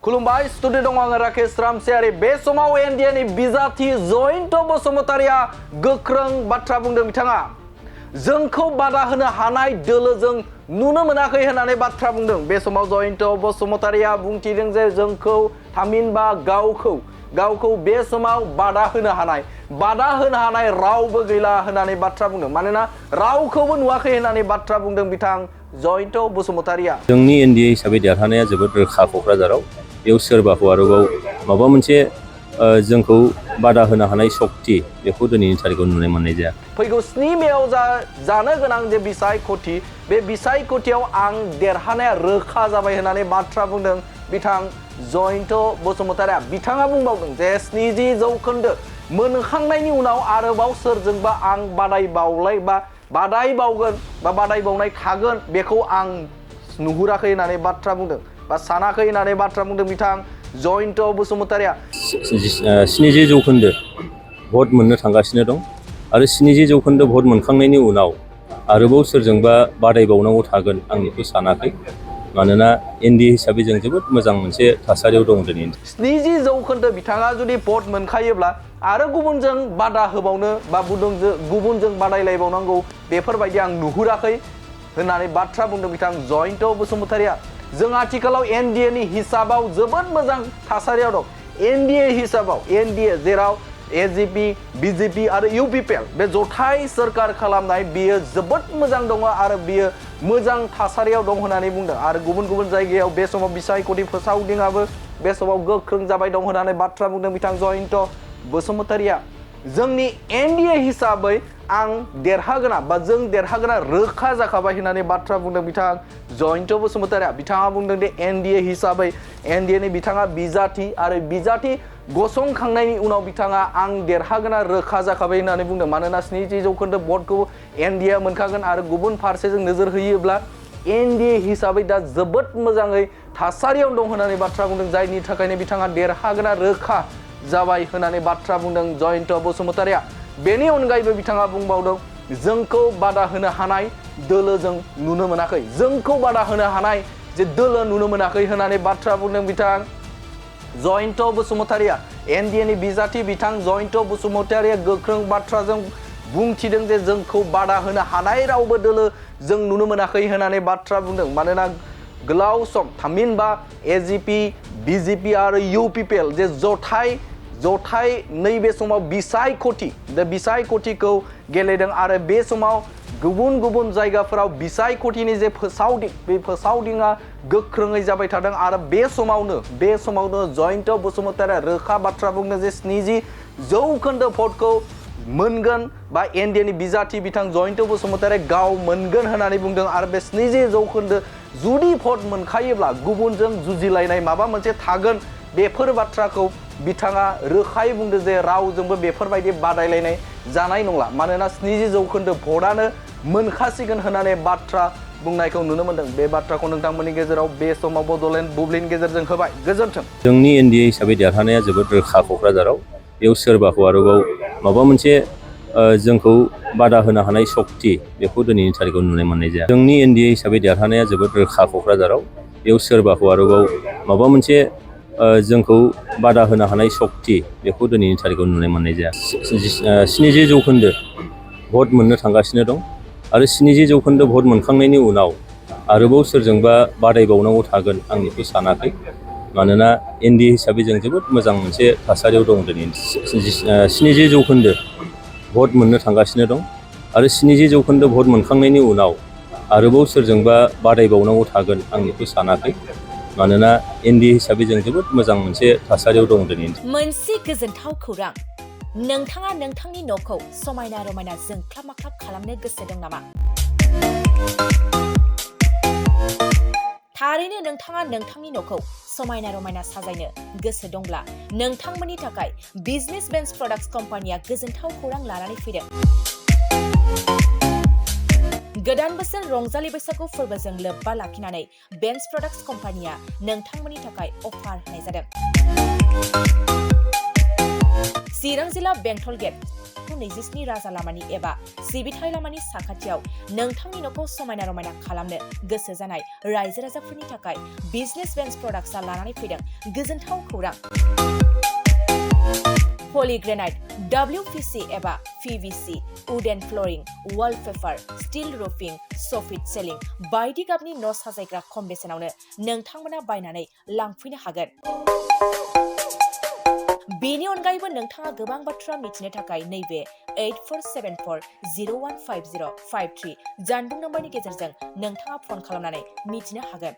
खुलुमबाय स्टुडिअ दं आङो राकेश रामसियारि बे समाव एनडिएनि बिजाथि जयन्त बसुमतारिया गोख्रों बाथ्रा बुंदों बिथाङा जोंखौ बादा होनो हानाय दोलो जों नुनो मोनाखै होननानै बाथ्रा बुंदों बे समाव जयन्त बसुमतारिया बुंथिदों जे जोंखौ थामहिनबा गावखौ बे समाव बादा होनो हानाय रावबो गैला होननानै बाथ्रा बुंदों मानोना रावखौबो नुवाखै होननानै बाथ्रा बुंदों बिथां जयन्त बसुमतारिया जोंनि एनडिए हिसाबै देरहानाया जोबोद रोखा क'क्राझाराव बेयाव सोरबाखौ आरोबाव माबा मोनसे जोंखौ बादा होनो हानाय सक्ति बेखौ दिनैनि थारिखआव नुनो मोननाय जाया फैगौ 7 मेआव जानो गोनां जे बिसायख'थि बे बिसायख'थियाव आं देरहानाया रोखा जाबाय होननानै बाथ्रा बुंदों बिथां जयन्त बसुमतारिया बिथाङा बुंबावदों जे 70% मोनखांनायनि उनाव आरोबाव सोरजोंबा आं बादायबावनाय थागोन बेखौ आं नुहुराखै होननानै बाथ्रा बुंदों बा सानाखै होननानै बाथ्रा बुंदों बिथां जयन्त बसुमतारिया 70% भट मोननो थांगासिनो दं आरो 70% भट मोनखांनायनि उनाव आरोबाव सोरजोंबा बादायबावनांगौ थागोन आं बेखौ सानाखै मानोना एनडिए हिसाबै जों जोबोद मोजां मोनसे थासारियाव दं दिनै 70% बिथाङा जुदि भट मोनखायोब्ला आरो गुबुनजों बादा होबावनो बा गुबुनजों बादायलायबावनांगौ बेफोरबायदि आं नुहुराखै होननानै बाथ्रा बुंदों बिथां जयन्त बसुमतारिया जों आथिखालाव एनडिएनि हिसाबाव जोबोद मोजां थासारियाव दं एनडिए जेराव एजिपि बिजेपि आरो इउपिपिएल बे जथाय सोरखार खालामनाय बियो जोबोद मोजां दङ आरो बियो मोजां थासारियाव दं होननानै बुंदों आरो गुबुन जायगायाव बे समाव बिसायख'थि फोसावदिंआबो बे समाव गोख्रों जाबाय दं होननानै बाथ्रा बुंदों बिथां जयन्त बसुमतारिया जोंनि एनडिए हिसाबै आं देरहागोना बा जों देरहागोना रोखा जाखाबाय होननानै बाथ्रा बुंदों बिथां जयन्त बसुमतारिया बिथाङा बुंदों दि एनडिए हिसाबै एनडिएनि बिथाङा बिजाथि गसंखांनायनि उनाव बिथाङा आं देरहागोना रोखा जाखाबाय होननानै बुंदों मानोना 70% भटखौ एनडिए मोनखागोन आरो गुबुन फारसेजों नोजोर होयोब्ला एनडिए हिसाबै दा जोबोद मोजाङै थासारियाव दं होननानै बाथ्रा बुंदों जायनि थाखायनो बिथाङा देरहागोना रोखा जाबाय होननानै बाथ्रा बुंदों जयन्त बसुमतारिया बेनि अनगायैबो बिथाङा बुंबावदों जोंखौ बादा होनो हानाय दोलो जों नुनो मोनाखै जोंखौ बादा होनो हानाय जे दोलो नुनो मोनाखै होननानै बाथ्रा बुंदों बिथां जयन्त बसुमतारिया एनडिएनि बिजाथि बिथां जयन्त बसुमतारिया गोख्रों बाथ्राजों बुंथिदों जे जोंखौ बादा होनो हानाय रावबो दोलो जों नुनो मोनाखै होननानै बाथ्रा बुंदों मानोना गोलाव सम थामहिनबा एजिपि बिजेपि आरो इउपिपिएल जे जथाय नैबे समाव बिसायख'थिखौ गेलेदों आरो बे समाव गुबुन जायगाफोराव बिसायख'थिनि जे फोसावदिं बे फोसावदिङा गोख्रोङै जाबाय थादों आरो बे समावनो जयन्त बसुमतारिया रोखा बाथ्रा बुंदों जे 70% भटखौ मोनगोन बा एनडिएनि बिजाथि बिथां जयन्त बसुमतारिया गाव मोनगोन होननानै बुंदों आरो बे 70% जुदि भट मोनखायोब्ला गुबुनजों जुजिलायनाय माबा मोनसे थागोन बेफोर बाथ्राखौ बिथाङा रोखायै बुंदों जे रावजोंबो बेफोरबायदि बादायलायनाय जानाय नंला मानोना 70% भटआनो मोनखासिगोन होननानै बाथ्रा बुंनायखौ नुनो मोनदों बे बाथ्राखौ नोंथांमोननि गेजेराव बे समाव बड'लेण्ड बुब्लिनि गेजेरजों होबाय गोजोन्थों जोंनि एनडिए हिसाबै देरहानाया जोबोद रोखा क'क्राझाराव बेयाव सोरबाखौ आरोबाव माबा मोनसे जोंखौ बादा होनो हानाय सक्ति बेखौ दिनैनि थारिखआव नुनो मोननाय जाया जोंनि एनडिए हिसाबै देरहानाया जोबोद रोखा क'क्राझाराव बेयाव सोरबाखौ आरोबाव माबा मोनसे जोंखौ बादा होनो हानाय सक्ति बेखौ दिनैनि थारिखआव नुनो मोननाय जाया 70% भट मोननो थांगासिनो दं आरो 70% भट मोनखांनायनि उनाव आरोबाव सोरजोंबा बादायबावनांगौ थागोन आं बेखौ सानाखै मानोना एनडिए हिसाबै जों जोबोद मोजां मोनसे थासारियाव दं दिनै 70% भट मोननो थांगासिनो दं आरो 70% भट मोनखांनायनि उनाव आरोबाव सोरजोंबा बादायबावनांगौ थागोन आं बेखौ सानाखै मानोना एनडिए हिसाबै जों जोबोद मोजां मोनसे थासारियाव दं दिनै मोनसे गोजोनथाव खौरां नोंथाङा नोंथांनि न'खौ समायना रमायना जोंख्लाब माख्लाब खालामनो गोसो दं नामा थारैनो नोंथाङा नोंथांनि न'खौ समायना रमायना साजायनो गोसो दंब्ला नोंथांमोननि थाखाय बिजनेस बेन्स प्रडाक्ट्स कम्पानिया गोजोनथाव खौरां लानानै फैदों गोदान बोसोर रंजालि बैसागु फोरबोजों लोब्बा लाखिनानै बेन्स प्रडाक्ट्स कम्पानिया नोंथांमोननि थाखाय अफार होनाय जादों चिरां जिल्ला बेंटल गेट 227 राजा लामानि एबा सिबिथाय लामानि साखाथियाव नोंथांनि न'खौ समायना रमायना खालामनो गोसो जानाय रायजो राजाफोरनि थाखाय बिजनेस बेन्स प्रडाक्ट्सआ लानानै फैदों गोजोनथाव खौरां। पलिग्रेनाइट, WPC एबा PVC, wooden flooring, wallpaper, steel roofing, soffit ceiling बायदि गाबनि न' साजायग्रा खम बेसेनावनो नोंथांमोना बायनानै लांफैनो हागोन। बेनि अनगायैबो नोंथाङा गोबां बाथ्रा मिथिनो थाखाय नैबे 8474015053 जानबुं नम्बरनि गेजेरजों नोंथाङा फन खालामनानै मिथिनो हागोन।